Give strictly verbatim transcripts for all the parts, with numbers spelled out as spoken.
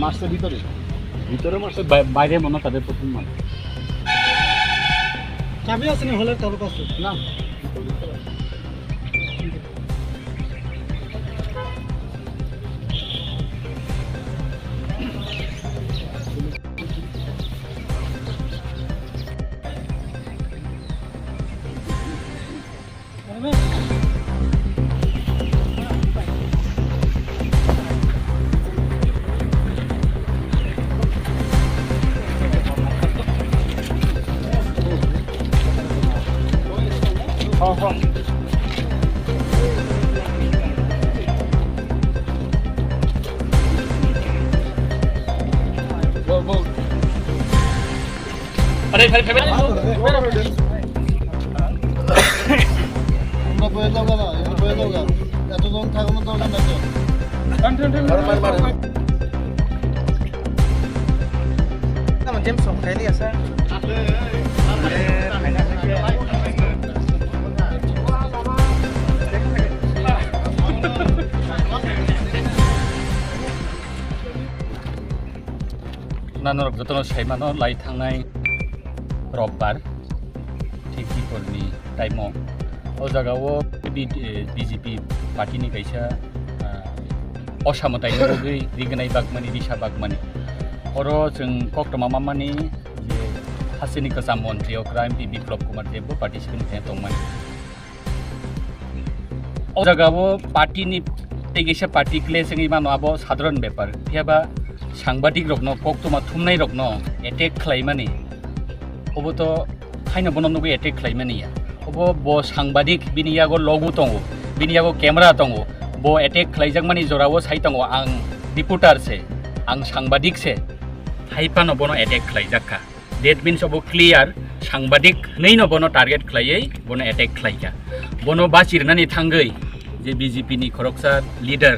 মারছে ভিতরে, ভিতরে মারছে, বাই-, বাইরে মনে হয় তাদের প্রথম মার। চাবি আছে না হলের কারো কাছে? না। আরে, ভাই, ভাই, ভাই। তোমরা বয়ে যাও গা, এখানে বয়ে যাও গা। এতজন থাকানোর দরকার নাই তো। মার, মার, মার। Tamo James song khai liya sa. Nanorok jotono saimano lai thangnai robbar thik diporni time o o jaga o B-, eh, B J P party ni kaisa, ah, osamwtai ni bagwi rignai bagmani, risa bagmani. Oro chwng koktwma mamani je hasteni kwcham montri okra M P Biplop Kumar Deb bo participant khe tongmani. O jaga o party ni tei kaisa party clash wngwi mano, abo sadharan bepar. Phiya ba sangbadik rokno, koktwma thumnai rokno attack khlaimani, obo to haino bono nugwi attack khlaimani ya. Obo bo sangbadik, bini yago logo tongo, bini yago camera tongo, bo attack khlaijakmani jorao sai tongo, ang reporter se, ang sangbadik se, hai phano bono attack khlaijakha. That means obo clear, sangbadik hwnwi no bono target khlaiwi bono attack khlaikha. Bono bachi rwnani thangwi je B J P ni khoroksa leader,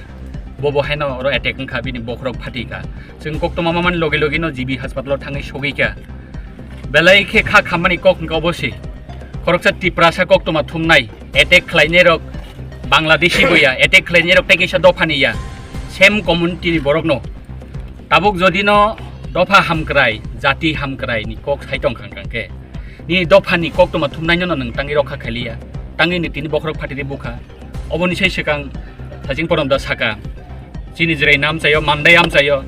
bo bo haino oro attack wngkha, bini bokhorok phatikha. Chwng koktwma mamani logi logi no G B hospital o thangwi sogwikha. Belai khe kha khammani kok hwnkha obo se. Khoroksa Tiprasa koktwma thumnai, attack khlainai rok Bangladeshi bo ya, attack khlainai rok tei kaisa dophani ya, same community ni borok no. Tabuk jodi no dopha hamkrai, jati hamkrai ni kok sai tong khang khang khe, nini dopha ni koktwma thumnai no nwng tangwi rokha khailiya, tangwi ni tini bokhorok phatiri bukha. Oboni sai swkang Thaching Porom da saka, chini Jirai na amchaio, Mandai amchaio,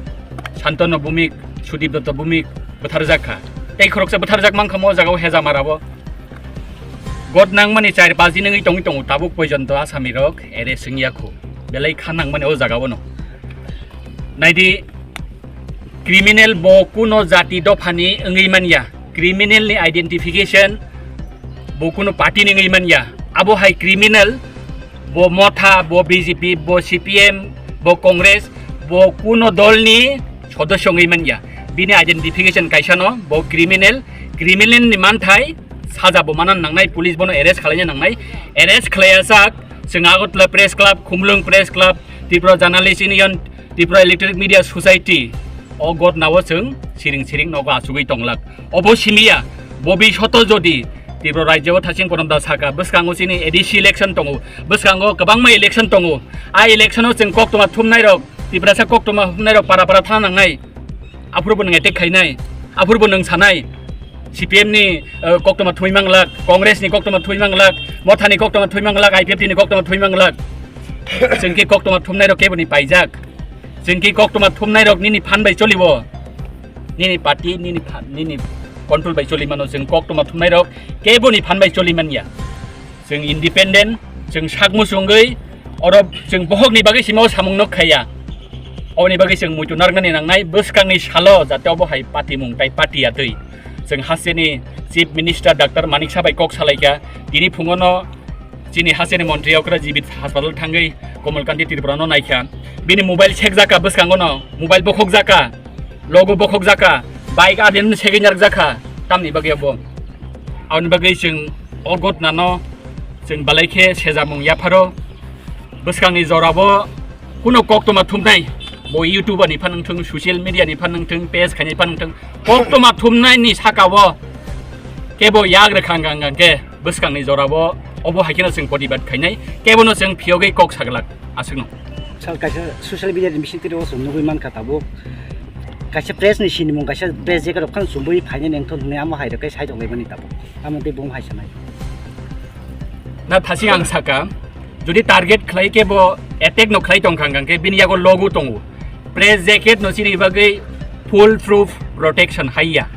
Santanu Bhumik, Sudip Datta Bhumik bwtharjak kha. Tei khoroksa bwtharjak mankha mo jagao Hejamara bo. God nangmani char paanch din wngwi tongwi tongo, tabuk poijonto asami rok arrest wngya khu. Belai kha nangmani o jagao no. Naidi, criminal bo kuno jati dophani wngwi manya, criminal ni identification bo kuno party ni wngwi manya. Abo hai criminal, bo Motha, bo B J P, bo C P M, bo Congress, bo kuno dol ni sodosyo wngwi manya. Bini identification kaisa no, bo criminal, criminal ni manthai saja bo manan nangnai, police bono arrest khlaina nangnai, arrest khlaiya sak, chwng Agartala Press Club, Khumulwng Press Club, Tripura Journalist Union, Tripura Electronic Media Society, o gotnao chwng siring siring nogo achugwi tonglak. Obo simiya, bobi soto jodi Tripura rajyo o Thaching Porom da saka, bwskango chini A D C election tongo, bwskango kwbangma election tongo. A election o chwng koktwma thumnai rok, Tiprasa koktwma thumnai rok para para thana nangnai. Aphuru bo nwng attack khainai, aphuru bo nwng sanai, C P M ni, eh, koktwma thumwi manglak, Congress ni koktwma thumwi manglak, Motha ni koktwma thumwi manglak, I P F T ni koktwma thumwi manglak. Chwng khe koktwma thumnai rok kebo ni paijak. Chwng khe koktwma thumnai rok nini phan bai cholibo. Nini party, nini phan, nini control bai choli mano. Chwng koktwma thumnai rok kebo ni phan bai choli manya. Chwng independent, chwng sak muchungwi, oro chwng bohokni bagwi sima o samung nok khaiya. Oboni bagwi chwng muitu narwknani nangnai, bwskangni salo jate obo hai patimung tai pati ya twi. Chwng hasteni Chief Minister Doctor Manik Saha bai kok salaikha, tini phungono chini hasteni montri okra G B hospital thangwi Komal Kanti Tripura no naikha. Bini mobile sekjaka bwskango no, mobile bokhokjaka. Logo bokhok jaka, bike adin segwi narwk jakha, tamni bagwi abo. Aboni bagwi chwng o gotnano chwng belai khe sejamung yapharo. Bwskangni jorabo kuno koktwma thumnai, O YouTuber ni phan wngthung, social media ni phan wngthung, page khainai phan wngthung, koktwma thumnai ni saka o kebo yak rwkha hwnkha hwnkha khe bwskang ni jora o obo hai kheno chwng protibad khainai, kebo no chwng phiyogwi kok saglak aswk no. Sal kaisa social media ni bising twi o chwng nugwi mankha tabuk kaisa press ni sinimung kaisa press jacket rok phano chumui phainai nengthok hwnwi amo hai rok khe sai tonglaimani tabuk. Amo tei bung hai sanai. Na thasing ang saka, jodi target khlai khe bo attack no khlai tong kha hwnkha khe bini yago logo tongo. Press jacket no chini bagwi full proof protection haiya.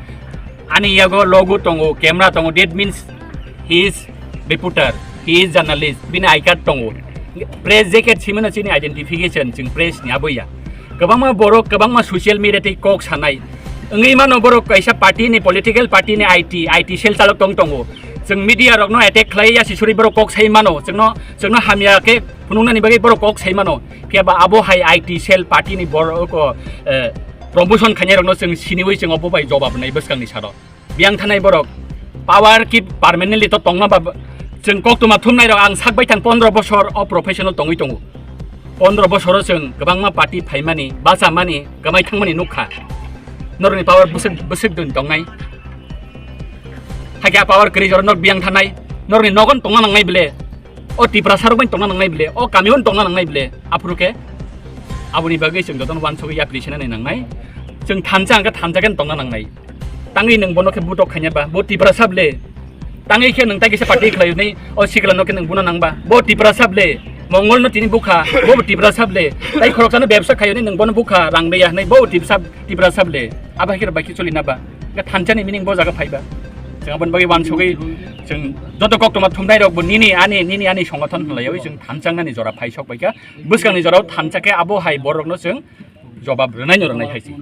Ani yago logo tongo, camera tongo, that means he is reporter, he is journalist, bini I card tongo. Press jacket simano chini identification chwng press ni aboya. Kwbangma borok, kwbangma social media tei kok sanai. Wngwi mano borok kaisa party ni, political party ni I T, I T cell chalok tong tongo. Chwng media rokno attack khlai ya sisuri borok kok sai mano. Chwngno, chwngno hamya khe phunuknani bagwi borok kok sai mano. Phiya ba abo hai I T cell party ni borok, eh, promotion khainai rokno chwng siniwi chwng obo bai jobab nai bwskang ni saro. Biyang thanai borok power ki permanently to tongma ba chwng koktwma thumnai rok ang sak bai thang pondro bosor o professional tongwi tongo. Pondro bosoro chwng kwbangma party phaimani, bachamani, kwmai thangmani nukha. Norokni power bwswk, bwswk dun tongnai. Hakhe a power kwrwi jora norok biyang thanai. Norokni nogon tongna nangnai bile. O Tiprasa rok bai tongna nangnai bile. O kamio tongna nangnai bile. Aphuru khe aboni bagwi chwng jotono wansugwi yapri sinani nangnai. Chwng thansa hwnkhe thansa khe tongna nangnai. Tangwi nwng bono khe butok khaina ba, bo Tiprasa bile. Tangwi khe nwng tai kisa party khlai hwnwi o sikla no khe nwng bono nang ba. Bo Tiprasa bile. Mongol no tini bukha, bo bo Tiprasa bile. Tai khoroksa no bebsa khai hwnwi nwng bono bukha, rang beya hwnwi bo Tiprasa, Tiprasa bile. Abo hai khe bai khe choli na ba. Ga thansa ni meaning bo jaga phai ba. Chwng aboni bagwi wansugwi chwng joto koktwma thumnai rok bo nini ani, nini ani songothon hwnlaiwi chwng thansa nani jora phai sok bai kha. Bwskang ni jora o thansa khe abo hai borok no chwng jobab rwnai no rwnai hai se.